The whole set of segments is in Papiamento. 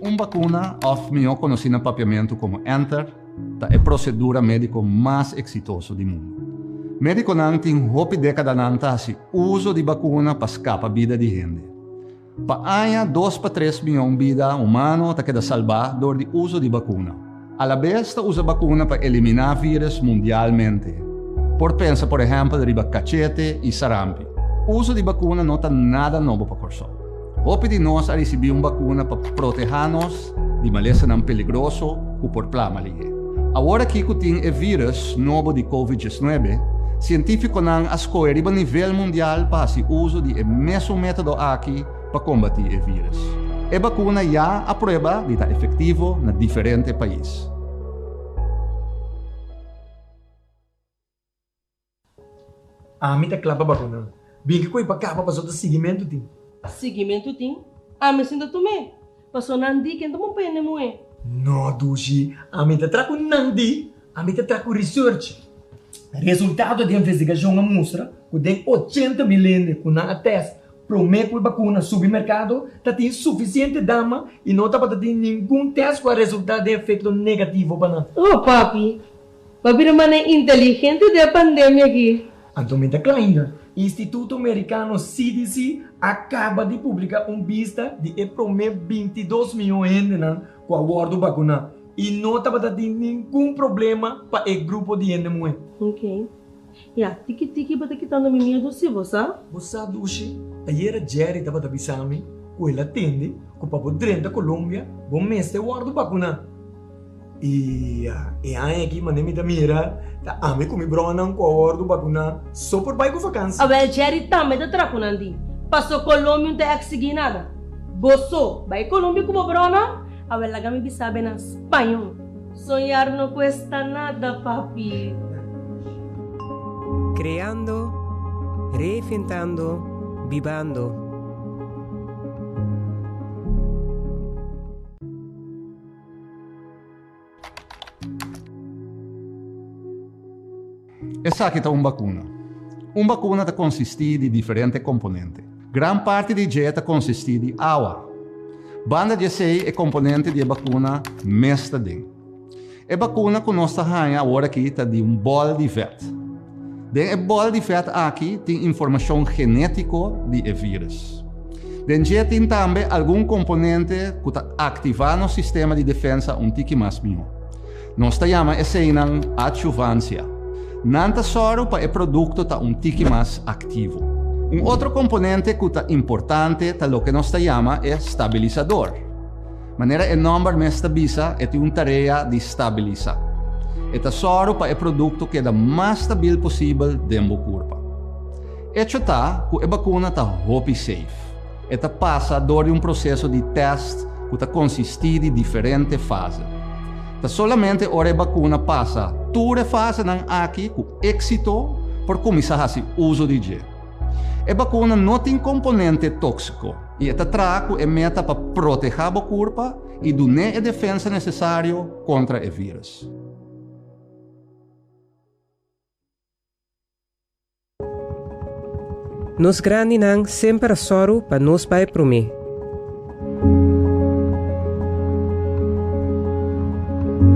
Un bakuna, òf mihó konosí na papiamentu komo enter, ta e prosedura médiko mas eksitoso di mundu. Médikonan tin hopi dékadanan ta hasi uso di bakuna pa skapa bida di hende. Pa aña dos pa tres mion bida humano ta keda salbá dor di uso di bakuna. Alabes ta usa bakuna pa eliminá vírus mundialmente. Por pensa por ehèmpel riba kachete i sarampi. Uso di bakuna no ta nada nobo pa Kòrsou. Hopi di nos a risibí un bakuna pa protehá nos di malesanan peligroso ku por plama lihé. Awor aki ku tin e vírus nobo di Covid diesnuebe, sientífikonan a skohe riba nivel mundial pa hasi uso di e mesun método aki pa kombatí e vírus. E bakuna ya a prueba di ta efektivo na diferente pais. Ami ta kla pa bakuna. Bin ki koe pa kaba paso ta siguimentu tin. Siguimentu tin? Ami sin ta tum'é. Paso nan di ken ta bon pa hende muhé. No dushi, ami ta tra ku nan di, ami ta tra ku research. Resultado di investigashon a mustra ku den ochenta mil hende ku nan a test promé ku e bakuna subi merkado ta tin sufisiente dama i no tabata tin ningun test ku a resultá den efekto negativo pa nan. Oh papi, Bo bira manera inteligente den e pandemia aki. Anto mi ta kla ainda. Instituto Merikano CDC a kaba di publiká un bista di e promé bintidos mion hendenan ku a wòrdu bakuná i no tabata tin ningun problema pa e grupo di hende muhé. Ok. Ya, tiki tiki bo ta kitando mi miedu si, bo sa? Bo sa Dushi, ayera Jerry tabata bisa mi ku el a tende ku pa bo drenta Colombia bo mester wòrdu bakuná. I e aña aki manera mi ta mira ta ami ku mi bronan ku a wòrdu bakuná so por bai ku vakansi. Awel Jerry tambe ta traha ku nan di. Paso Colombia no ta eksigí nada. Bo so bai Colombia ku bo bronan? Awel laga mi bisa be na spañó. Soñar no cuesta nada papi. Creando, reinventando, bibando. Esaki ta un bakuna. Un bakuna ta konsistí di diferente komponente. Gran parti di dje ta konsistí di awa. Banda di esei e komponente di e bakuna mes ta den. E bakuna ku nos ta haña aworakí ta di un bòl di vèt. Den e bòl di vèt aki tin informashon genétiko di e vírus. Den dje tin tambe algun komponente ku ta aktivá nos sistema di defensa un tiki mas mihó. Nos ta yama eseinan adjuvansia. Nan ta sòru pa e produkto ta un tiki mas aktivo. Un otro komponente ku ta importante ta loke nos ta yama e stabilisador. Manera e nòmber mes ta bisa, e tin un tarea di stabilisá. E ta sòru pa e produkto keda mas stabil posibel den bo kurpa. Echo ta ku e bakuna ta hopi safe. E ta pasa dor di un proseso di tèst ku ta konsistí di diferente fase. Ta solamente ora e bakuna pasa tur e fasenan aki ku éksito por kuminsá hasi uso di dje. E bakuna no tin komponente tóksiko i e ta traha ku e meta pa protehá bo kurpa i dun'é e defensa nesesario kontra e vírus. Nos grandinan semper a sòru pa nos bai promé.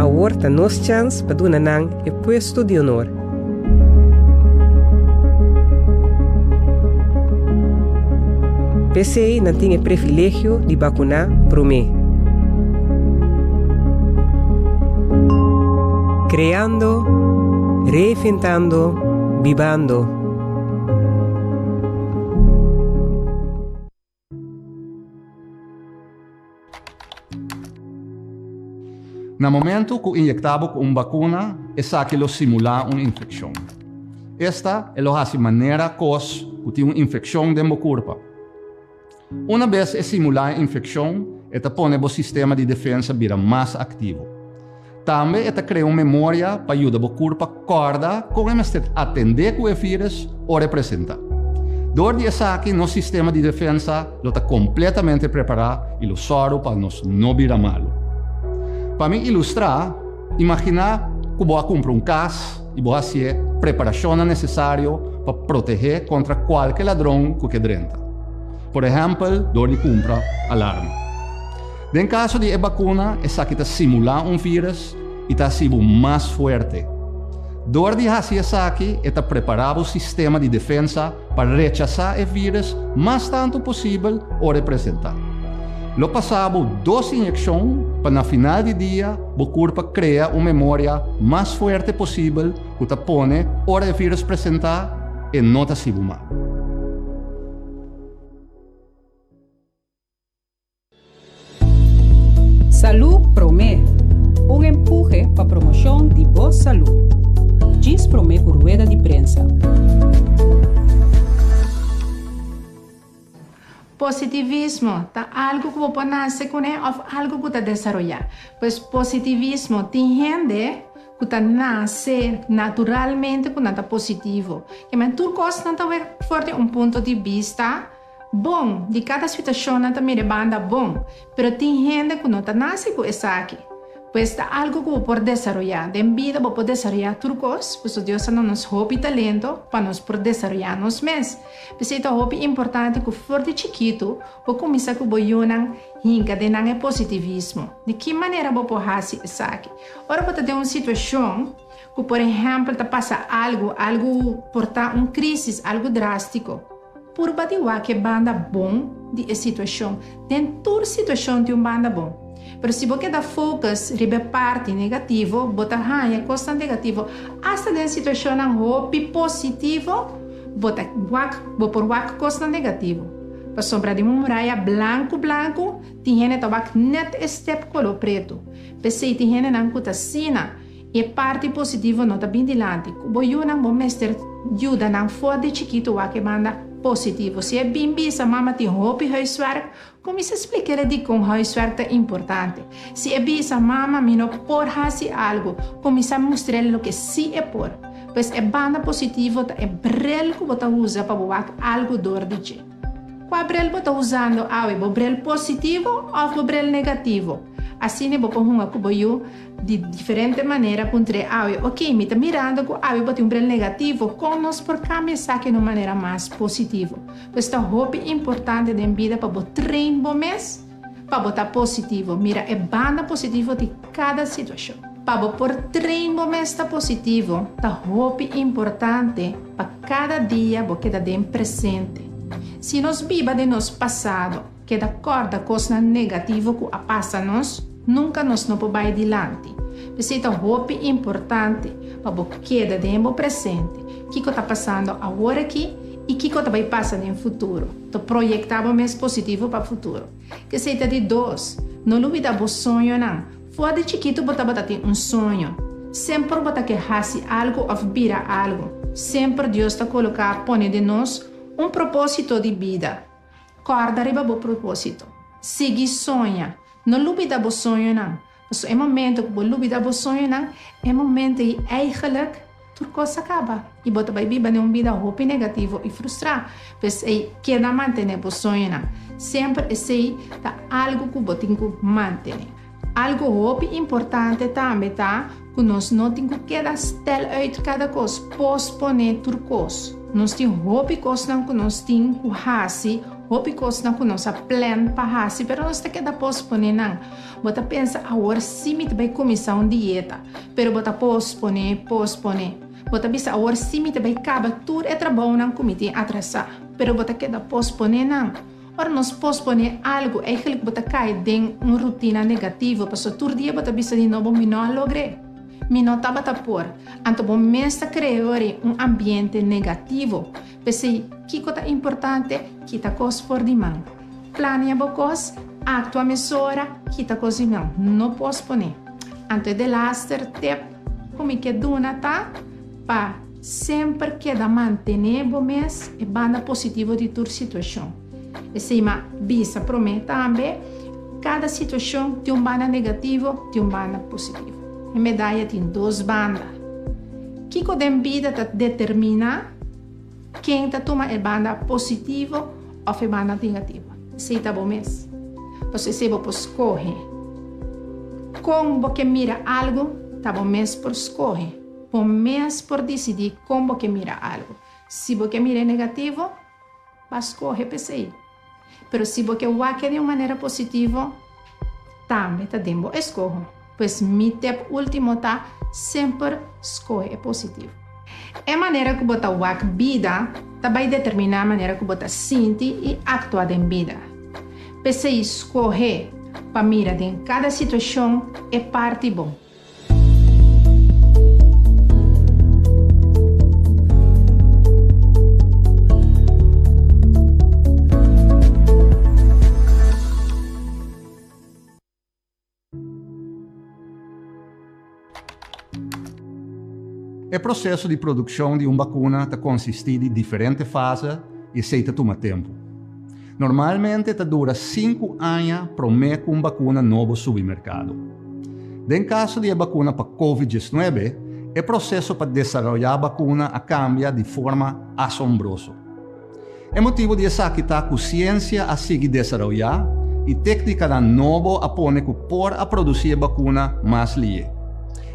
Awor ta nos chèns pa duna nan e puesto di honor. P'esei nan tin e privilegio di bakuná promé. Kreando, reinventando, bibando. Na momento ku inyekta bo ku un bakuna, esaki lo simulá un infekshon. Esta e lo hasi manera kos ku tin un infekshon den bo kurpa. Una bes e simulá e infekshon, e ta pone bo sistema di defensa bira mas aktivo. Tambe e ta krea un memoria pa yuda bo kurpa kòrda kon e mester atendé ku e vírus ora e presentá. Dor di esaki nos sistema di defensa lo ta kompletamente prepará i lo sòru pa nos no bira malu. Pa mi ilustrá, imaginá ku bo a kumpra un kas i bo hasié preparashonnan nesesario pa protehé kontra kualke ladron ku ke drenta. Por ehèmpel dor di kumpra alarma. Den kaso di e bakuna, esaki ta simulá un vírùs i ta hasi bo mas fuerte. Dor di hasi esaki, e ta prepará bo sistema di defensa pa rechasá e vírùs mas tantu posibel ora e presentá. Lo pasa bo dos inyekshon pa na final di dia bo kurpa krea un memoria mas fuerte posibel ku ta pone ora e vírùs presentá e no ta hasi bo mal. Salú Promé, un empuhe pa promoshon di bo salú. Djis promé ku rueda di prensa. Positivismo ta algu ku bo por nase kuné òf algu ku ta desaroyá. Pues positivismo tin hende ku ta nase naturalmente ku nan ta positivo. Kimen tur kos nan ta wek for di un punto di bista. Bon, di kada situashon nan ta mira e banda bon, pero tin hende ku no ta nase ku esaki. Pues ta algu ku bo por desaroyá. Den bida bo por desaroyá tur kos, pasobra Dios a duna nos hopi talento pa nos por desaroyá nos mes. P'esei ta hopi importante ku for di chikitu bo kuminsá ku bo yunan hinka den nan e positivismo. Di ki manera bo por hasi esaki? Ora bo ta den un situashon ku por ehèmpel ta pasa algu, algu por ta un krísis, algu drástiko. Purba di wak e banda bon di e situashon. Den tur situashon tin un banda bon. Pero si bo keda focus riba e parti negativo, bo ta haña kosnan negativo. Asta den situashonnan hopi positivo, bo ta wak, bo por wak kosnan negativo. Pasobra den un muraya blanku blanku, tin hende ta wak nèt e step koló pretu. P'esei tin hendenan ku ta asina. E parti positivo no ta bin dilanti. Ku bo yunan bo mester yuda nan for di chikitu wak e banda positivo. Si e bin bisa mama tin hopi huiswerk, kuminsá splik'el dikon huiswerk ta importante. Si e bisa mama mi no por hasi algu, kuminsá mustr'el loke si e por. Pues e banda positivo ta e brel ku bo ta usa pa bo wak algu dor di dje. Kua brel bo ta usando awe, bo brel positivo òf bo brel negativo? Asina bo por hunga ku bo yu Di diferente manera puntr'é awe, Oké, mi ta mirando ku awe bo tin un brel negativo, kon nos por kambia esaki na un manera mas positivo? Pues ta hopi importante den bida pa bo train bo mes pa bo ta positivo, mira e banda positivo di kada situashon. Pa bo por train bo mes ta positivo, ta hopi importante pa kada dia bo keda den presente. Si nos biba den nos pasado, Keda kòrda kosnan negativo ku a pasa nos, nunka nos no por bai dilanti. P'esei ta hopi importante pa bo keda den bo presente, kiko ta pasando awor aki i kiko ta bai pasa den futuro. Ta proyektá bo mes positivo pa futuro. K'esei ta di dos, no lubidá bo soñonan. For di chikitu bo tabata tin un soño. Semper bo ta ke hasi algu òf bira algu. Semper Dios ta koloká pone den nos un propósito di bida. Kòrda riba bo propósito. Sigui soña. No lubida bo soñonan. Pasobra e momento ku bo lubida bo soñonan, e momento ei eigenlijk tur kos a kaba i bo ta bai biba den un bida hopi negativo i frustrá. P'esei, keda mantené bo soñonan. Semper esei ta algu ku bo tin ku mantené. Algu hopi importante tambe ta ku nos no tin ku keda stel uit kada kos, posponé tur kos. Nos tin hopi kosnan ku nos tin ku hasi, hopi kosnan ku nos a plan pa hasi, pero nos ta keda posponé nan. Bo ta pensa, Awor sí mi ta bai kuminsá un dieta, pero bo ta posponé, posponé. Bo ta bisa, Awor sí mi ta bai kaba tur e trabounan ku mi tin atrasá, pero bo ta keda posponé nan. Ora nos posponé algu, eigenlijk bo ta kai den un rutina negativo, pasobra tur dia bo ta bisa di nobo, Mi no a logr'é. Mi no tabata por. Anto bo mes ta krea ori un ambiente negativo. P'esei, kiko ta importante? Kita kos for di man. Plania bo kos, aktua mesora, kita kos di man. No posponé. Anto e delaster tep ku mi ke duna ta pa. Semper keda mantené bo mes e banda positivo di tur situashon. Esei m'a bisa promé tambe, kada situashon tin un banda negativo, tin un banda positivo. E medaya tin dos banda. Kiko den bida ta determiná ken ta tuma e banda positivo òf e banda negativo? Esei ta bo mes. Pasobra esei bo por skohe. Kon bo ke mira algu ta bo mes por skohe. Bo mes por disidí kon bo ke mira algu. Si bo ke mir'é negativo, ba skohe p'esei. Pero si bo ke wak-e di un manera positivo, tambe ta den bo eskoho. Pues mi tep último ta, semper skohe e positivo. E manera ku bo ta wak bida ta bai determiná manera ku bo ta sinti i aktua den bida. P'esei skohe pa mira den kada situashon e parti bon. E proseso di produkshon di un bakuna ta konsistí di diferente fase i esei ta tuma tempu. Normalmente ta dura sinku aña promé ku un bakuna nobo subi merkado. Den kaso di e bakuna pa Covid diesnuebe, e proseso pa desaroyá bakuna a kambia di forma asombroso. E motibu di esaki ta ku siensia a sigui desaroyá i téknikanan nobo a pone ku por a produsí e bakuna mas lié.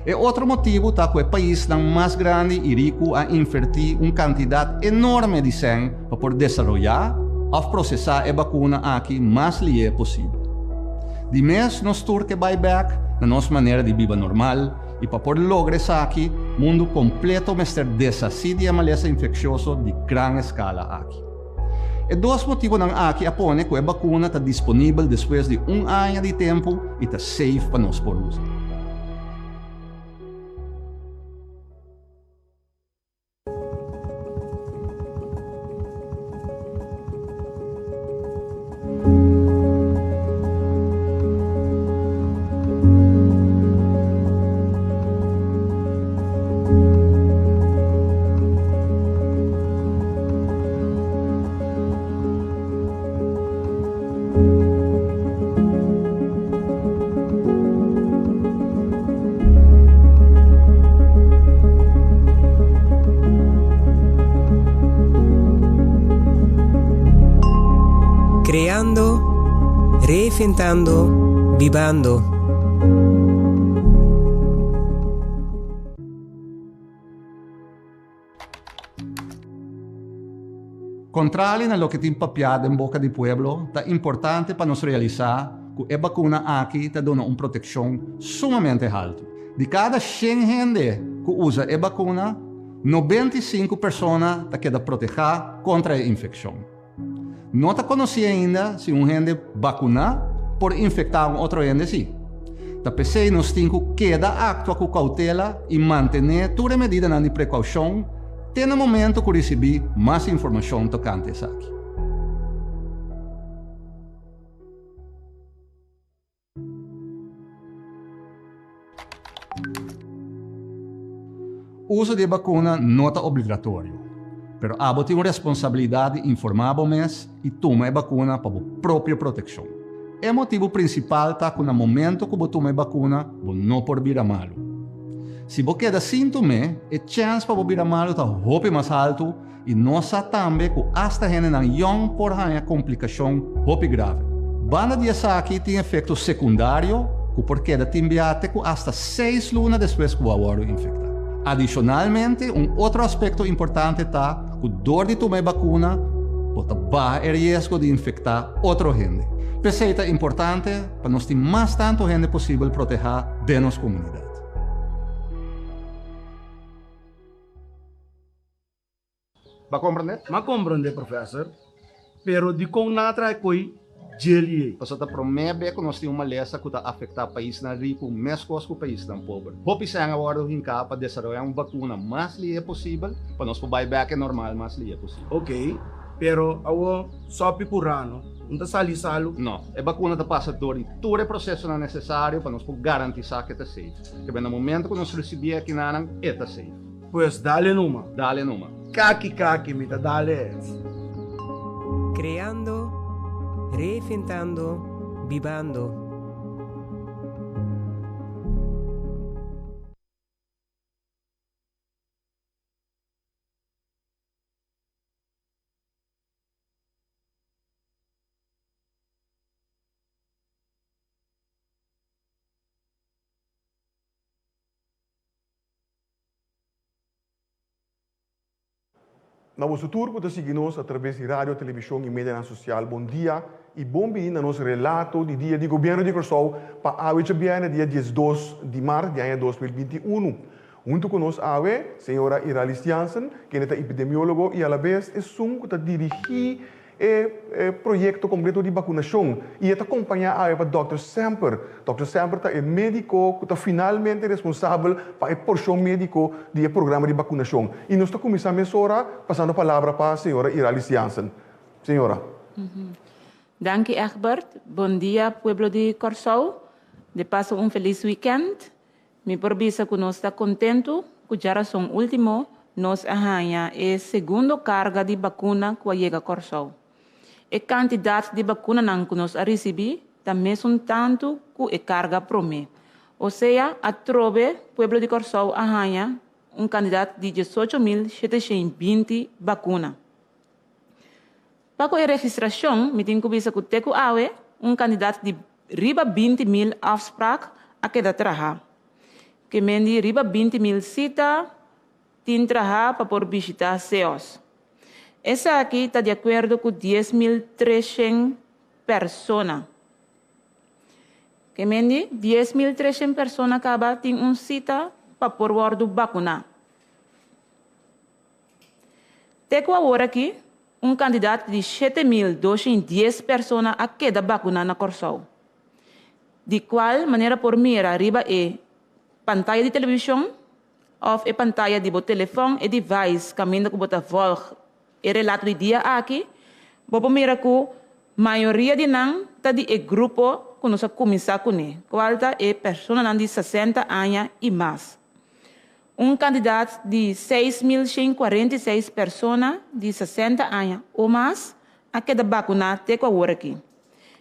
E otro motibu ta ku e paisnan mas grandi i riku a invertí un kantidat enorme di sèn pa por desaroyá òf prosesá e bakuna aki mas lié posibel. Di mes nos tur ke bai bèk na nos manera di biba normal i pa por logra esaki mundu kompleto mester deshasí di e malesa infekshioso di gran eskala aki. E dos motibunan aki a pone ku e bakuna ta disponibel despues di un aña di tempu i ta safe pa nos por usa. Creando, reinventando, bibando. Kontrali na loke tin papiá den boka di pueblo, ta importante pa nos realisá ku e bakuna aki ta duna un protekshon sumamente haltu. Di kada shen hende ku usa e bakuna, 95 persona ta keda protehá kontra e infekshon. No ta konosí ainda si un hende bakuná por infektá un otro hende sí. Ta p'esei nos tin ku keda aktua ku koutela i mantené tur e medidanan di prekoushon te na momento ku risibí mas informashon tokante esaki. Uso di e bakuna no ta obligatorio, pero abo tin un responsabilidat di informá bo mes i tuma e bakuna pa bo propio protekshon. E motibu prinsipal ta ku na momento ku bo tuma e bakuna bo no por bira malu. Si bo keda sin tum'é, e chèns pa bo bira malu ta hopi mas haltu I nos sa tambe ku asta hendenan yòn por haña komplikashon hopi grave. Banda di esaki tin efekto sekundario ku por keda tin bia te ku asta seis luna despues ku bo a wòrdu infektá. Adishonalmente, un otro aspekto importante ta ku dor di tuma e bakuna bo ta baha e riesgo di infektá otro hende. P'esei ta importante pa nos tin mas tantu hende posibel protehá den nos komunidat. Ba komprendé? M'a komprendé, professor. Pero dikon nan a traha e koi djeli ei? Pasobra ta promé be ku nos tin un malesa ku ta afektá paisnan riku meskos ku paisnan pober. Hopi sèn a wòrdu hinká pa desaroyá un bakuna mas lihé posibel pa nos por bai bèk e normal mas lihé posibel. Oké, pero awor sòpi ku rano no ta sali salu? No, e bakuna ta pasa dor di tur e prosesonan nesesario pa nos por garantisá ku e ta safe. Kebé na momento ku nos risibié akinanan, e ta safe. Pues dale numa. Dale numa. Kaki kaki mi ta dale. Creando, reinventando, bibando. Na boso tur ku ta sigui nos atraves di radio, televishon i medianan sosial, bon dia i bon bini na nos relato di dia di Gobièrnu di Kòrsou pa awe djabièrnè dia 12 di mart di aña 2021. Huntu ku nos awe, señora Iralis Jansen, kende ta epidemiólogo i alabes esun ku ta dirigí e proyekto kompleto di bakunashon i e ta kompañá awe pa dòkter Semper. Dòkter Semper ta e médiko ku ta finalmente responsabel pa e porshon médiko di e programa di bakunashon. I nos ta kuminsá mesora pasando palabra pa señora Iralis Jansen. Señora. Danki Egbert. Bon dia pueblo di Kòrsou. De paso un felis wikènt. Mi por bisa ku nos ta kontentu ku djarason último nos a haña e segundo karga di bakuna ku a yega Kòrsou. E kantidat di bakunanan ku nos a risibí ta mesun tantu ku e karga promé. Osea, atrobe pueblo di Kòrsou a haña un kantidat di 18.720 bakuna. Pa ku e registrashon, mi tin ku bisa ku te ku awe un kandidat di riba 20.000 afsprak a keda traha. Ke men di riba 20.000 sita tin traha pa por bishita CEOS. Esaki ta di akuerdo ku 10.300 persona. Ke men di 10.300 persona kaba tin un sita pa por wòrdu bakuná. Te ku awor aki, un kantidat di 7210 persona a keda bakuná na Kòrsou. Di kual manera por mira riba e pantaya di televishon òf e pantaya di bo telefòn, e device kaminda ku bo ta vòlg e relato di dia aki, bo por mira ku mayoria di nan ta di e grupo ku nos a kuminsá kuné, kual ta e personanan di 60 aña i mas. Un kantidat di 6146 persona di 60 aña o mas a keda bakuná te ku awor aki.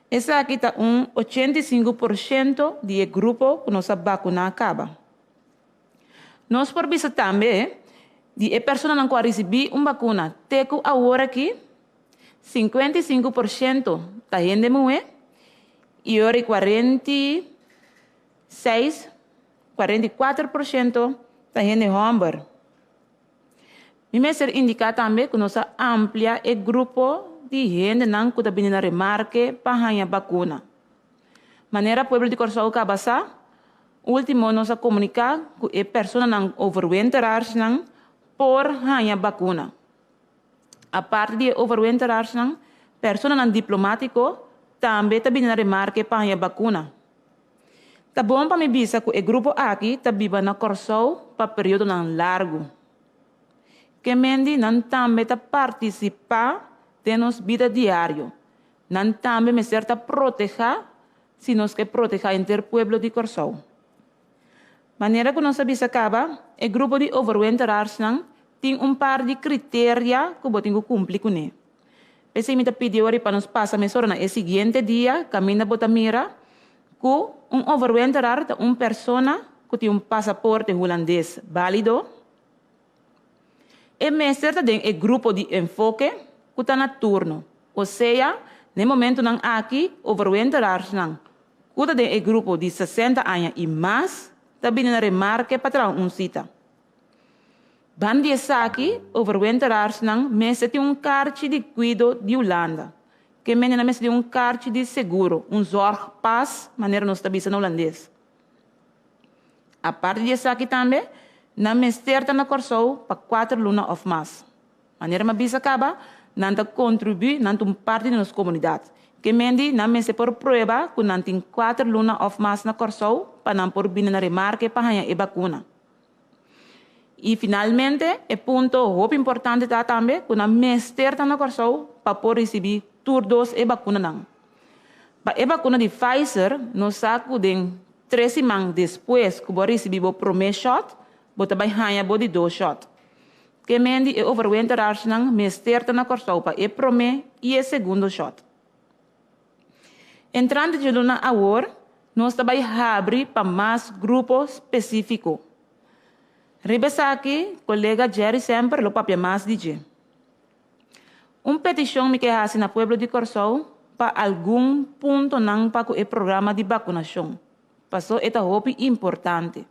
Esaki ta un 85% di e grupo ku nos a bakuná kaba. Nos por bisa tambe di e personanan ku a risibí un bakuna te ku awor aki, 55% ta hende muhé i ora 46, 44% ta hende hòmber. Mi mester indiká tambe ku nos a amplia e grupo di hendenan ku ta bini na remarke pa haña bakuna. Manera pueblo di Kòrsou kaba sa, último nos a komuniká ku e personanan overwinteraarsnan por haña bakuna. Aparte di e overwinteraarsnan, personanan diplomátiko tambe ta bini na remarke pa haña bakuna. Ta bon pa mi bisa ku e grupo aki ta biba na Kòrsou pa periodonan largu. Ke men di nan tambe ta partisipá den nos bida diario. Nan tambe mester ta protehá si nos ke protehá henter pueblo di Kòrsou. Manera ku nos a bisa kaba, e grupo di overwinteraarsnan tin un par di kriteria ku bo tin ku kumpli kuné. P'esei mi ta pidi ora pa nos pasa mesora na e siguiente dia kaminda bo ta mira ku un overwinteraar ta un persona ku tin un pasaporte hulandes bálido. E mester ta den e grupo di enfoke ku ta na turno, osea na e momentunan aki overwinteraarsnan ku ta den e grupo di 60 aña i mas ta bini na remarke pa traha un sita. Banda di esaki, overwinteraarsnan mester tin un karchi di kuido di Hulanda. Ke mende nan mester tin un karchi di seguro, un zorgpas, manera nos ta bisa na hulandes. Aparte di esaki tambe, nan mester ta na Kòrsou pa kuater luna òf mas. Manera mi a bisa kaba, nan ta kontribuí, nan ta un parti di nos komunidat. Ke mende nan mester por prueba ku nan tin kuater luna òf mas na Kòrsou pa nan por bini na remarke pa haña e bakuna. I finalmente, e punto hopi importante ta tambe ku nan mester ta na Kòrsou pa por risibí tur dos e bakunanan. Pa e bakuna di Pfizer, nos sa ku den 3 siman despues ku bo a risibí bo promé shòt, bo ta bai haña bo di dos shòt. Ke men di e overwinteraarsnan mester ta na Kòrsou pa e promé i e segundo shòt. Entrante djaluna awor, nos ta bai habri pa mas grupo spesífiko. Riba esaki, kolega Jerry Semper lo papia mas di dje. Un petishon mi ke hasi na pueblo di Kòrsou pa algun puntonan pa ku e programa di bakunashon, paso e ta hopi importante.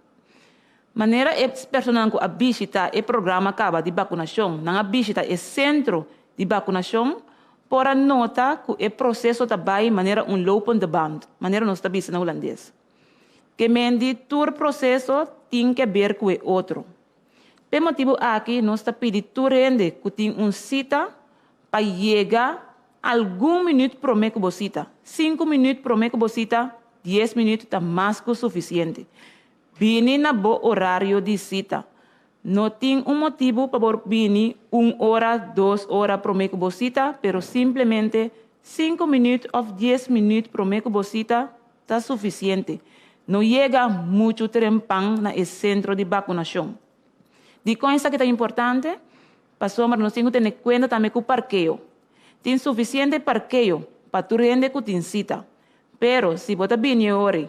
Manera e personanan ku a bishita e programa kaba di bakunashon, nan a bishita e sentro di bakunashon, por a nota ku e proseso ta bai manera un lopende band, manera nos ta bisa na hulandes. Ke men di tur proseso tin ke ber ku e otro. P'e motibu aki nos ta pidi tur hende ku tin un sita pa yega algun minüt promé ku bo sita. Sinku minüt promé ku bo sita, dies minüt ta mas ku sufisiente. Bini na bo orario di sita. No tin un motibu pa bo bini un ora, dos ora promé ku bo sita, pero simplemente sinku minüt òf dies minüt promé ku bo sita ta sufisiente. No yega muchu trempan na e sentro di bakunashon. Dikon esaki ta importante? Pasobra nos tin ku tene kuenta tambe ku parkeo. Tin sufisiente parkeo pa tur hende ku tin sita. Pero si bo ta bini e ora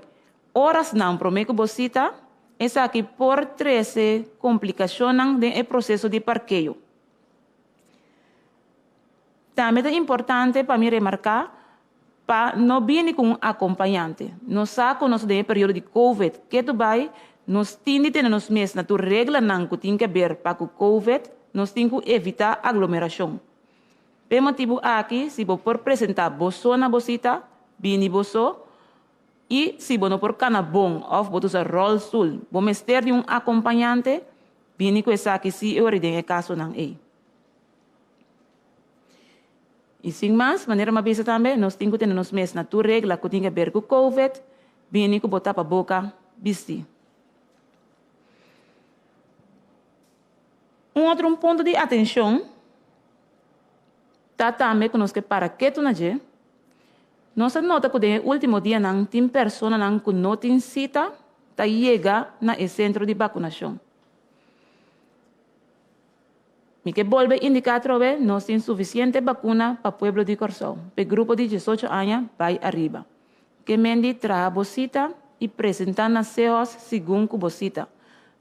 Orasnan promé ku bo sita, esaki por trese komplikashonnan den e proseso di parkeo. Tambe ta importante pa mi remarká pa no bini ku un akompañante. Nos sa ku nos ta den e periodo di Covid ketu bai, nos tin di tene nos mes na tur reglanan ku tin ke ber pa ku Covid, nos tin ku evitá aglomerashon. P'e motibu aki, si bo por presentá bo so na bo sita, bini bo so. I si bo no por kana bon òf bo ta usa ròlstul, bo mester di un akompañante, bini ku esaki sí e ora den e kasonan ei. I sin mas, manera mi a bisa tambe, nos tin ku tene nos mes na tur regla ku tin ke ber ku covid, bini ku bo tapaboka bistí. Un otro un punto di atenshon ta tambe ku nos ke para ketu na dje, Nos a nota ku den e último dianan tin personanan ku no tin sita ta yega na e sentro di bakunashon. Mi ke bolbe indiká atrobe nos tin sufisiente bakuna pa pueblo di Kòrsou, p'e grupo di diesocho aña bai ariba. Ke men di traha bo sita i presentá na SEOS segun ku bo sita.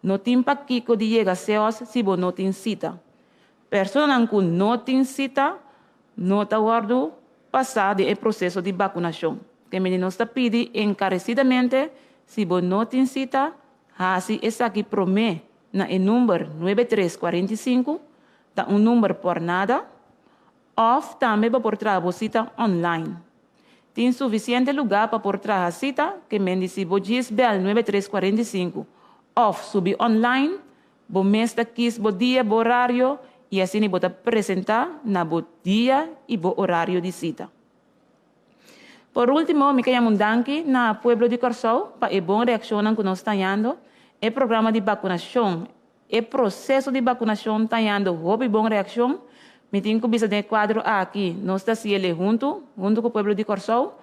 No tin pakiko di yega SEOS si bo no tin sita. Personanan ku no tin sita no ta wòrdu pasá den e proseso di bakunashon. Te mende nos ta pidi enkaresidamente si bo no tin sita, hasi esaki promé na e number nuebe tres 45, ta un number pòrnada, òf tambe bo por traha bo sita online. Tin sufisiente lugá pa por traha sita, ke mende si bo djis bèl nuebe tres 45 òf subi online, Bo mes ta kis bo dia, bo orario i asina bo ta presentá na bo dia i bo orario di sita. Por último, mi ke yama un danki na pueblo di Kòrsou pa e bon reakshonnan ku nos ta hañando. E programa di bakunashon, e proseso di bakunashon ta hañando hopi bon reakshon. Mi tin ku bisa den e kuadro aki nos ta hasi el'e huntu, huntu ku pueblo di Kòrsou.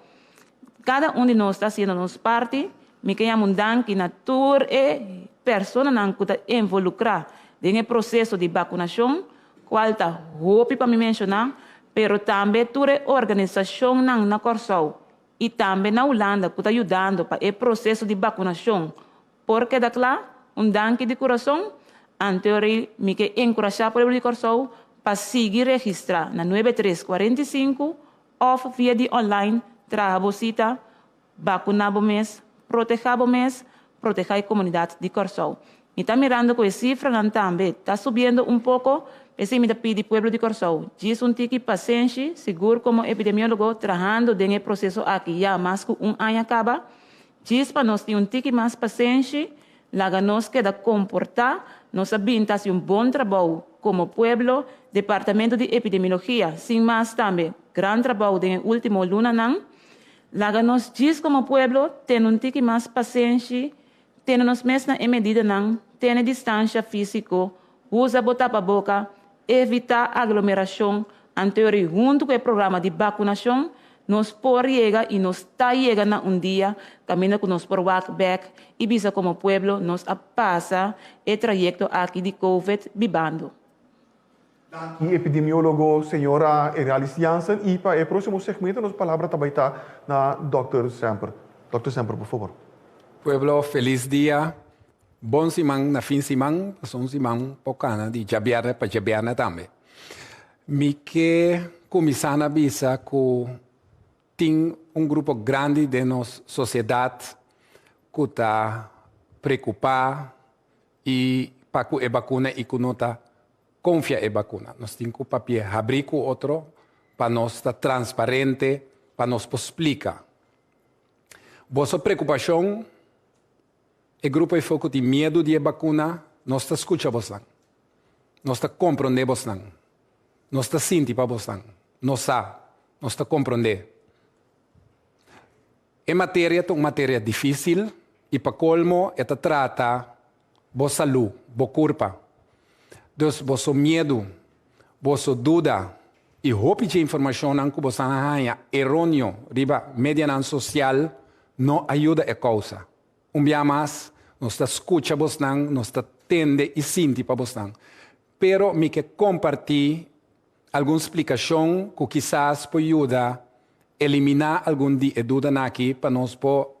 Kada un di nos ta hasiendo nos parti. Mi ke yama un danki na tur e personanan ku ta involukrá den e proseso di bakunashon, kual ta hopi pa mi menshoná, pero tambe tur e organisashonnan na Kòrsou i tambe na Hulanda ku ta yudando pa e proseso di bakunashon por keda kla. Un danki di kurason. Anteori mi ke enkurashá pueblo di Kòrsou pa sigui registrá na nuebe tres 45 òf via di online traha bo sita. Bakuná bo mes, protehá bo mes, protehá e komunidat di Kòrsou. Mi ta mirando ku e sifranan tambe ta subiendo un poko, p'esei mi ta pidi pueblo di Kòrsou, djis un tiki pasenshi, sigur komo epidemiólogo trahando den e proseso aki ya mas ku un aña kaba, djis pa nos tin un tiki mas pasenshi, laga nos keda komportá, nos a bin ta hasi un bon trabou komo pueblo, Departamento di Epidemiologia, sin mas tambe gran trabou den e último lunanan. Laga nos djis komo pueblo tene un tiki mas pasenshi, tene nos mes na e medidanan, tene distansha físiko, usa bo tapaboka, evitá aglomerashon, anteori huntu ku e programa di bakunashon nos por yega i nos ta yega na un dia kaminda ku nos por wak bèk i bisa komo pueblo nos a pasa e trayekto aki di covid bibando. Danki epidemiologo señora Eralis Jansen y pa e proximo segmento nos palabra ta bay ta na Dòkter Semper. Dòkter Semper por favor. Pueblo felis dia, bon siman na fin siman, pasobra un siman por cana di djabierne pa djabierne tambe. Mi ke cuminsa na bisa cu tin un grupo grandi den nos sociedad cu ta preocupa. i pa ku e bakuna i ku no ta konfia e bakuna. Nos tin ku papia habrí ku otro pa nos ta transparente, pa nos por splika. Boso preokupashon, e grupo ei ku tin miedu di e bakuna, nos ta skucha bosnan. Nos ta komprondé bosnan. Nos ta sinti pa bosnan. Nos sa, nos ta komprondé. E materia ta un materia difísil i pa kolmo e ta trata bo salú, bo kurpa. Dus boso miedu, boso duda i hopi di informashon ku boso a haña eróneo riba media sosial no a yuda e kousa. Un bia mas, nos ta skucha bosnan, nos ta tende i sinti pa bosnan. Pero mi ke kompartí algun splikashon ku kisas por yuda eliminá algun di e dudanan aki pa nos por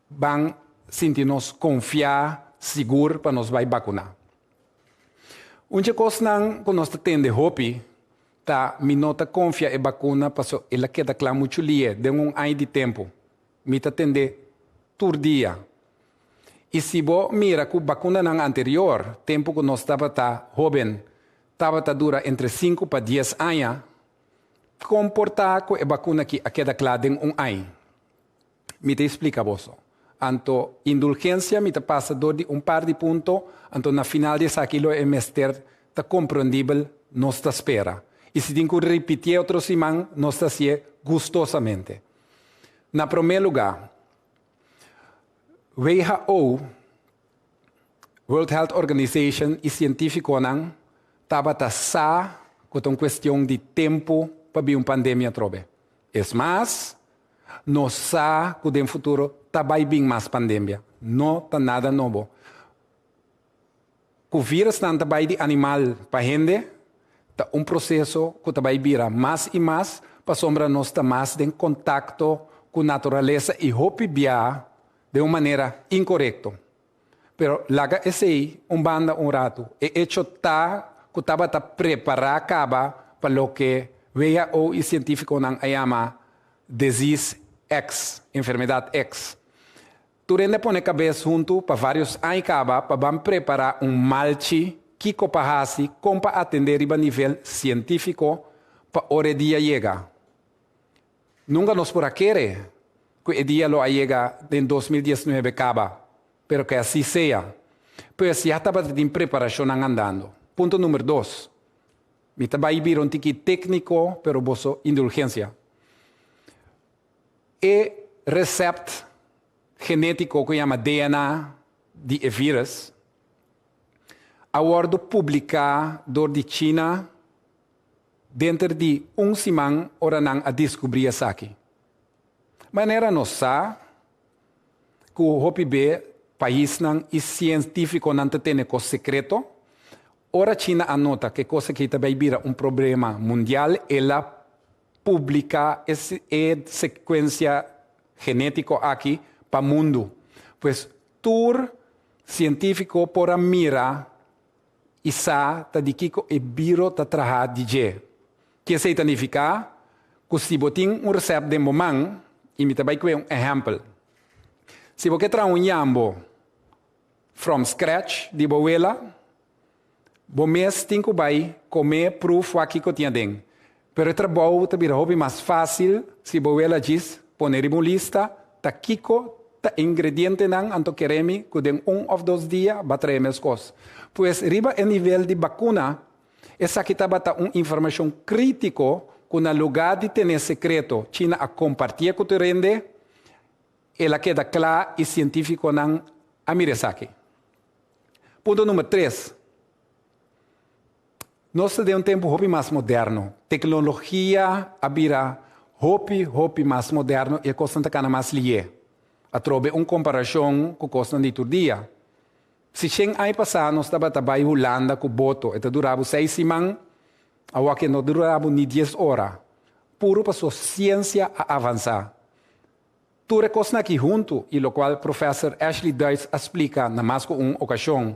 ban sinti nos konfiá sigur pa nos bai vakuná. Un kosnan ku nos ta tende hopi ta mi no ta konfia e vakuna paso el a keda kla muchu lihé den un aña di tempu. Mi ta tende tur dia. I si bo mira ku vakunanan anterior, tempu ku nos tabata hóben, tabata dura entre 5 pa 10 aña, kon por ta ku e vakuna aki a keda kla den un aña? Mi ta splika boso. Anto, indulgensia mi ta pasa dor di un par di punto, anto na final di esaki lo e mester ta komprendibel, nos ta spera. I si tin ku ripití otro siman, nos ta hasié gustosamente. Na promé lugá, WHO, World Health Organization i sientífikonan tabata sa ku ta un kuestion di tempu pa bin un pandemia atrobe. Es mas, nos sa ku den futuro ta bai bin mas pandemia. No ta nada nobo. Ku virusnan ta bai di animal pa hende, ta un proseso ku ta bai bira mas i mas pasobra nos ta mas den kontakto ku naturalesa i hopi bia di un manera inkorekto. Pero laga esei un banda un ratu. E echo ta ku tabata prepará kaba pa loke WHO i sientífikonan a yama disease X, enfermedat X. Tur hende a pone kabes huntu pa vários aña kaba pa ban prepará un malchi kiko pa hasi kon pa atendé riba nivel sientífiko pa ora e dia yega. Nunka nos por a kere ku e dia lo a yega den 2019 kaba, pero ke asina sea. Pues ya tabatin preparashonnan andando. Punto number 2. Mi ta bai bira un tiki tékniko, pero boso indulgensia. E resèpt genétiko ku yama DNA di e virus a wòrdu publiká dor di China denter di un siman ora nan a deskubrí esaki. Manera nos sa ku hopi be paisnan i sientífikonan ta tene kos sekreto, ora China a nota ku e kos aki ta bai bira un problema mundial, el a publiká e sekuensia genétiko aki pa mundu. Pues tur sientífiko por a mira i sa ta di kiko e virus ta traha di dje. Ke esei ta nifiká? Ku si bo tin un resèpt den bo man, i mi ta bai ku un ehèmpel. Si bo ke traha un yambo from scratch di bo wela, bo mes tin ku bai kome proef wak kiko tin aden. Pero e trabou ta bira hopi mas fásil si bo wela djis pone riba un lista ta kiko ta ingredientenan anto kere mi ku den un òf dos dia bo a traha mes kos. Pues riba e nivel di bakuna, esaki tabata un informashon krítiko ku na lugá di tene sekreto, China a kompartí ku tur hende, el a keda kla i sientífikonan a mira esaki. Punto number 3. Nos ta den un tempu hopi mas moderno. Teknologia a bira hopi, hopi mas moderno i e kosnan ta kana mas lihé. Atrobe un komparashon ku kosnan di tur dia. Si 100 aña pasá nos tabata bai Hulanda ku boto, e ta dura bo 6 siman, awor no ta dura bo ni 10 ora. Puru paso siensia a avansá. Tur e kosnan aki huntu, i lokual profesor Ashley Duits a splika na mas ku un okashon,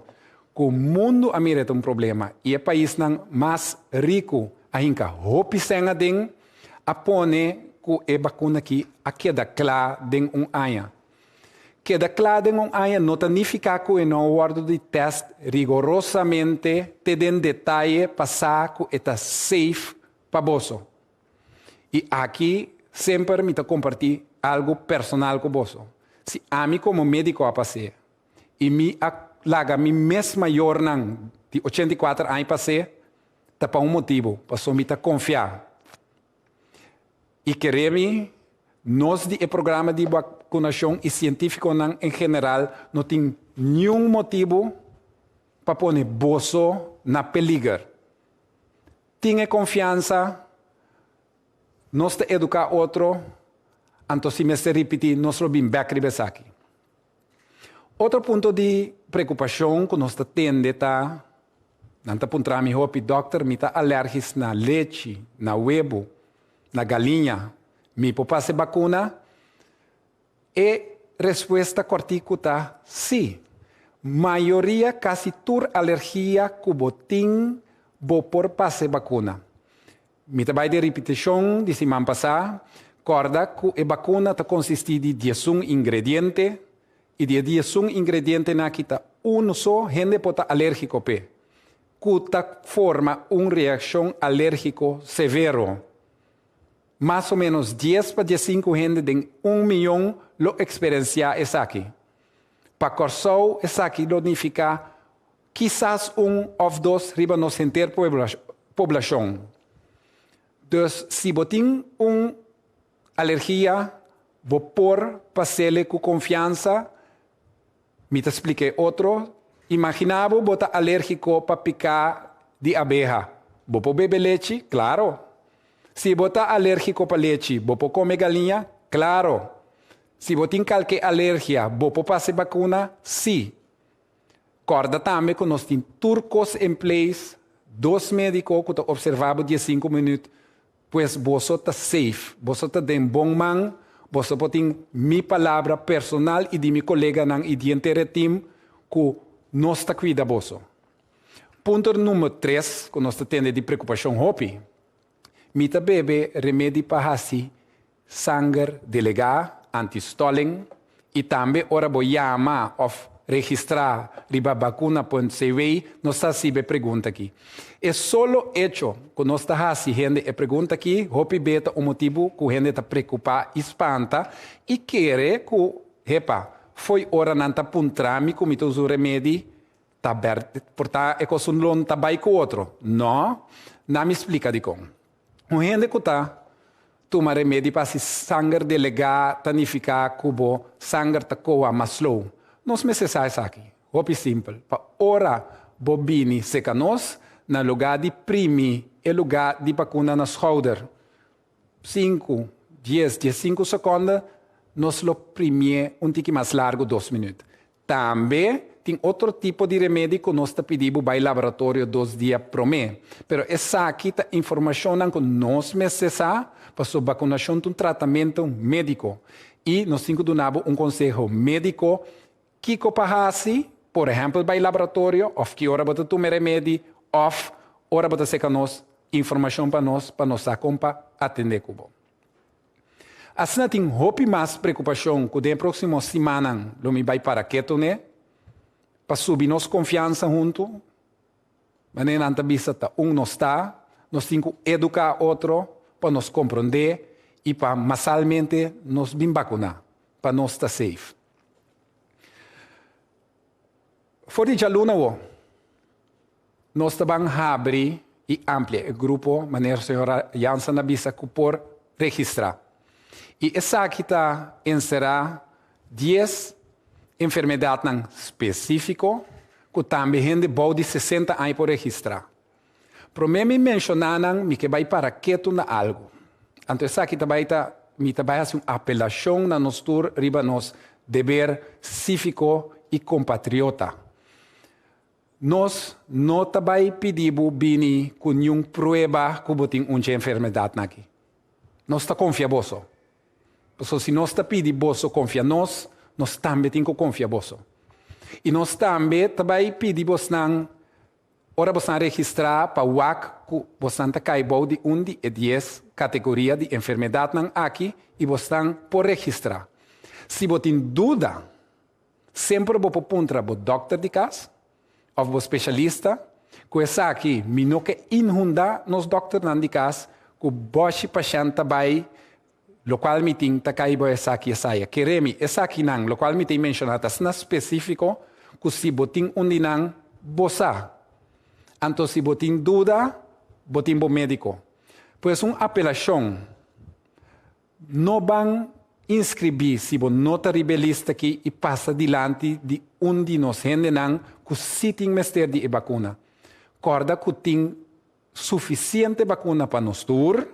ku mundu a mira un problema i e paisnan mas riku a hinka hopi sèn aden a pone ku e bakuna aki a keda kla den un aña. Keda kla den un aña no ta nifiká ku e no a wòrdu di tèst rigorosamente te den detaye pa sa ku e ta safe pa boso. I aki semper mi ta kompartí algu personal ku boso. Si ami komo médiko a pas'é i mi a laga mi mes mayornan di 84 aña pas'é, ta pa un motibu, pasobra mi ta konfiá. I kere mi, nos di e programa di bakunashon i sientífikonan en general no tin niun motibu pa pone boso na peliger. Tin e konfiansa, nos ta eduká otro, anto si mester ripití nos lo bin bèk riba esaki. Otro punto di preokupashon ku nos ta tende ta, nan ta puntra mi hopi, Dòkter, mi ta alèrgis na lechi, na webu, na galiña, mi por pasa e bakuna? E respuesta kòrtiku ta sí. Mayoria, kasi tur alergia ku bo tin, bo por pasa e bakuna. Mi ta bai den ripitishon di siman pasá, kòrda ku e bakuna ta konsistí di 11 ingrediente i di e 11 ingredientenan aki ta unu so hende por ta alérgiko p'e, ku ta forma un reakshon alérgiko severo. Mas o ménos 10 pa 15 hende den un mion lo eksperensiá esaki. Pa Kòrsou esaki lo nifiká kisas un òf dos riba nos henter poblashon. Dus si bo tin un alergia bo por pas'ele ku konfiansa. Mi ta splika e otro, Imaginá bo bo ta alérgiko pa piká di abeha. Bo por bebe lechi? Klaro! Si bo ta alérgiko pa lechi, bo por kome galiña? Klaro! Si bo tin kalke alergia, bo por pasa e bakuna? Sí! Kòrda tambe ku nos tin tur kos en place, dos médiko ku ta opservá bo 15 minüt. Pues boso ta safe, boso ta den bon man, boso por tin mi palabra personal i di mi koleganan i di henter e team ku nos ta kuida boso. Punto number 3 ku nos ta tende di preokupashon hopi, mi ta bebe remedi pa hasi sanger delegá, antistolling, i tambe ora bo yama òf registrá riba bakuna.cw nos ta hasiba e pregunta akí. E solo echo ku nos ta hasi hende e pregunta akí hopi be ta un motibu ku hende ta preokupá i spanta i kere ku, hepa, fo'i ora nan ta puntra mi ku mi ta usa un remedi, ta bèrdè, por ta e kos un lon ta bai ku otro. Nò, nan mi splika dikon. Un hende ku ta tuma remedi pa hasi sanger delegá ta nifiká ku bo sanger ta koha mas slow. Nos mester sa esaki. Hopi simpel. Pa ora bo bini seka nos, na lugá di primi e lugá di bakuna na skouder, 5, 10, 15 sekonde, nos lo primié un tiki mas largu, 2 minüt. Tambe tin otro tipo di remedi ku nos ta pidi bo bai laboratorio 2 dia promé. Pero esaki ta informashonnan ku nos mester sa, pasobra bakunashon ta un tratamentu médiko. I nos tin ku duna bo un konseho médiko kiko pa hasi, por ehèmpel bai laboratorio òf ki ora bo ta tuma e remedi òf ora bo ta seka nos informashon pa nos pa nos sa kon pa atendé ku bo. Asina tin hopi mas preokupashon ku den e próksimo simannan lo mi bai para ketu n'e, pa subi nos konfiansa huntu. Manera nan ta bisa ta un nos ta, nos tin ku eduká otro pa nos komprondé i pa masalmente nos bin bakuná, pa nos ta safe. For di djaluna awo, nos ta ban habri i amplia e grupo, manera señora Jansen a bisa, ku por registrá. I esaki ta enserá 10 enfermedatnan spesífiko ku tambe hende bou di 60 aña por registrá. Promé mi menshoná nan, mi ke bai para ketu na algu. Anto esaki ta bai ta, mi ta bai hasi un apelashon na nos tur riba nos deber síviko i kompatriota. Nos no ta bai pidi bo bini ku niun prueba ku bo tin un dje enfermedatnan aki. Nos ta konfia boso. Pasobra si nos ta pidi boso konfia nos, nos tambe tin ku konfia boso. I nos tambe ta bai pidi bosnan ora bosnan registrá pa wak ku bosnan ta kai bou di un di e 10 kategoria di enfermedatnan aki i bosnan por registrá. Si bo tin duda. Semper bo por puntra bo dòkter di kas òf bo spesialista. Ku esaki mi no ke inhundá nos dòkternan di kas ku bòshi pashènt ta bai lokual mi tin ta kai bo esaki esaya. Kere mi, esakinan lokual mi tin menshoná ta asina spesífiko ku si bo tin un di nan, bo sa. Anto si bo tin duda, bo tin bo médiko. Pues un apelashon. No ban inskribí si bo no ta riba e lista aki i pasa dilanti di un di nos hendenan ku sí tin mester di e bakuna. Kòrda ku tin sufisiente bakuna pa nos tur.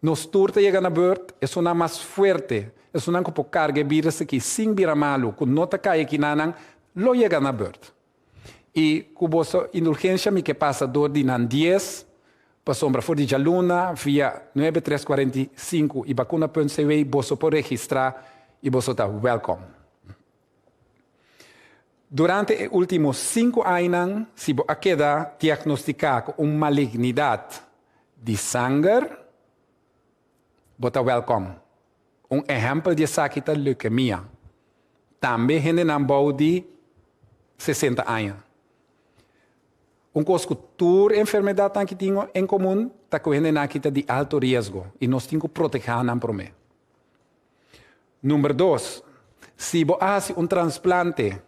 Nos tur ta yega na bùrt, esunnan mas fuerte, esunnan ku por karga e bírus aki sin bira malu, ku no ta kai akinanan, lo yega na bùrt. I ku boso indulgensia mi ke pasa dor di nan dies, pasobra for di djaluna via nuebe tres 45 i bakuna punt cw boso por registrá i boso ta wèlkòm. Durante e último sinku añanan si bo a keda diagnostiká ku un malignidat di sanger, bo ta wèlkòm. Un ehèmpel di esaki ta leukemia. Tambe hendenan bou di 60 aña. Un kos ku tur enfermedatnan aki tin en komun ta ku hendenan aki ta di alto riesgo i nos tin ku protehá nan promé. Number dos, si bo a hasi un transplante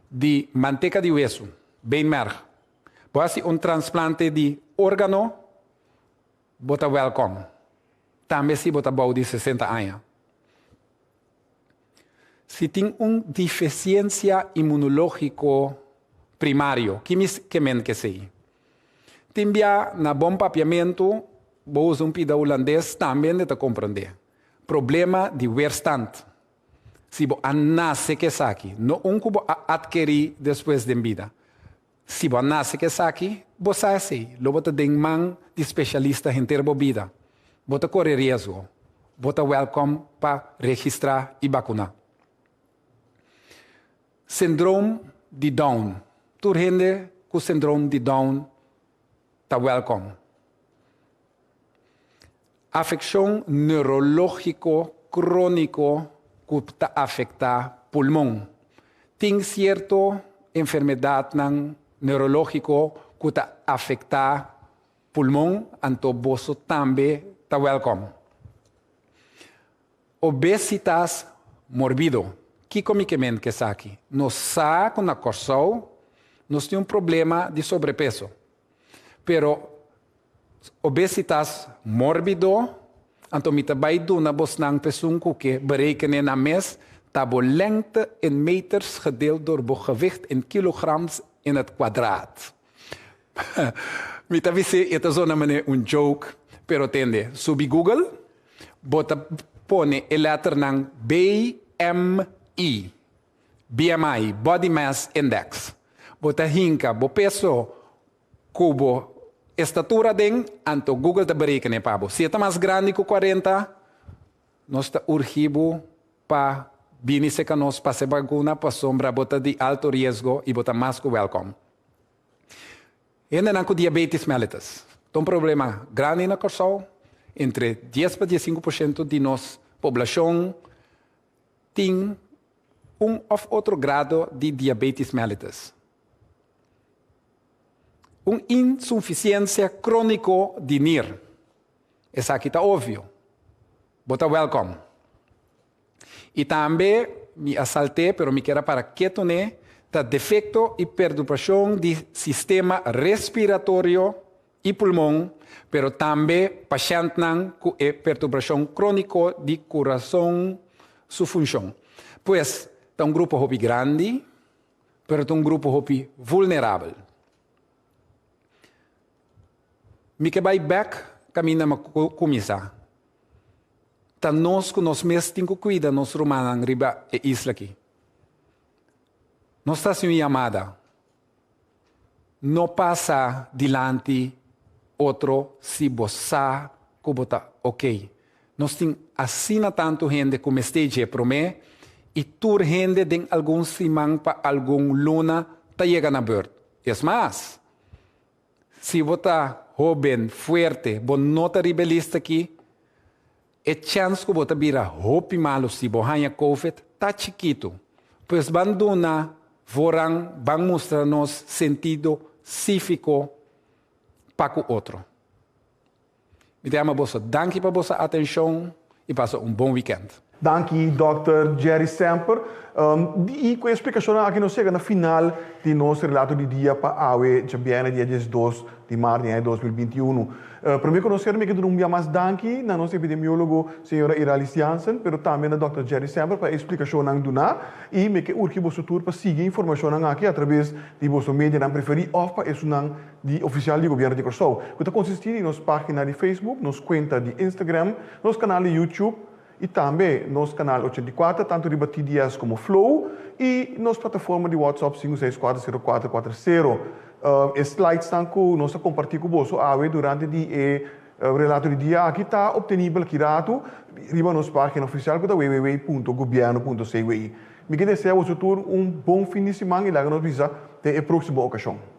di manteka di wesu, beenmerg, bo hasi un transplante di órgano, bo ta wèlkòm. Tambe si bo ta bou di 60 aña. Si tin un difesiensia imunológiko primario, ki mi ke men ku esei? Tin bia na bon papiamentu bo usa un pida hulandes tambe hende ta komprondé. Problema di weerstand. Si bo a nase ku esaki, no un ku bo a atkerí despues den bida. Si bo a nase ku esaki, bo sa esei. Lo bo ta den man di spesialista henter bo bida. Bo ta kore riesgo. Bo ta wèlkòm pa registrá i bakuná. Sindroom di Down. Tur hende ku sindroom di Down ta wèlkòm. Afekshon neurológiko króniko ku ta afektá pulmon. Tin sierto enfermedatnan neurológiko ku ta afektá pulmon, anto boso tambe ta wèlkòm. Obesitas morbido. Kiko mi ke ment ku esaki? Nos sa ku na Kòrsou nos tin un problema di sobrepeso. Pero obesitas morbido, anto mi ta bai duna bosnan p'esun ku ke berekenen nan mes, ta bo lengte in meters gedeeld door bo gewicht in kilograms in het kwadraat. Mi ta bis'é e ta zona manera un joke, pero tende, subi Google, bo ta pone e lèternan BMI, BMI, Body Mass Index. Bo ta hinka bo peso ku bo estatura aden, anto Google ta berekene pa bo. Si e ta mas grandi ku 40, nos ta urgi bo pa bini serka nos pa hasi bakuna pasobra bo ta di alto riesgo i bo ta mas ku wèlkòm. Hendenan ku diabetes mellitus ta un problema grandi na Kòrsou. Entre 10 pa 15% di nos poblashon tin un òf otro grado di diabetes mellitus. Un insufisiensia króniko di nir. Esaki ta obvio. Bo ta wèlkòm. I tambe mi a salt'é, pero mi kier a para ketu n'e, ta defekto i perturbashon di sistema respiratorio i pulmon, pero tambe pashèntnan ku e perturbashon króniko di kurason su funshon. Pues, ta un grupo hopi grandi, pero ta un grupo hopi vulnerabel. Mi ke bai bèk kaminda mi a kuminsá. Ta nos ku nos mes tin ku kuida nos rumannan riba e isla akí. Nos ta hasi un yamada. No pasa dilanti otro si bo sa ku bo ta oké. Nos tin asina tantu hende ku mester dje promé i tur hende den algun siman pa algun luna ta yega na bùrt. Es mas, si bo ta hóben, fuerte, bo no ta riba e lista akí, e chèns ku bo ta bira hopi malu si bo haña covid ta chikitu. Pues ban duna voorrang, ban mustra nos sentido síviko pa ku otro. Mi ta yama boso danki pa boso atenshon i pasa un bon wikènt. Danki Dòkter Jerry Semper. I ku e splikashonnan aki nos yega na final di nos relato di dia pa awe djabièrnè dia 12 di mart di aña 2021. Promé ku nos sera mi ke duna un bia mas danki na nos epidemiólogo señora Iralis Jansen pero tambe na Dòkter Jerry Semper pa e splikashonnan duná i mi ke urgi boso tur pa sigui e informashonnan aki atraves di boso medianan preferí òf pa esunnan di ofisial di Gobièrnu di Kòrsou, ku ta konsistí di nos página di Facebook, nos kuenta di Instagram, nos kanal di YouTube i tambe nos kanal 84 tantu riba TDS komo Flow i nos plataforma di WhatsApp 5640440. E slidesnan ku nos a kompartí ku boso awe durante di e relato di dia aki ta optenibel aki ratu riba nos página ofisial ku ta www.gobièrnu.cw. Mi ke desea boso tur un bon fin di siman i laga nos bisa den e próksimo okashon.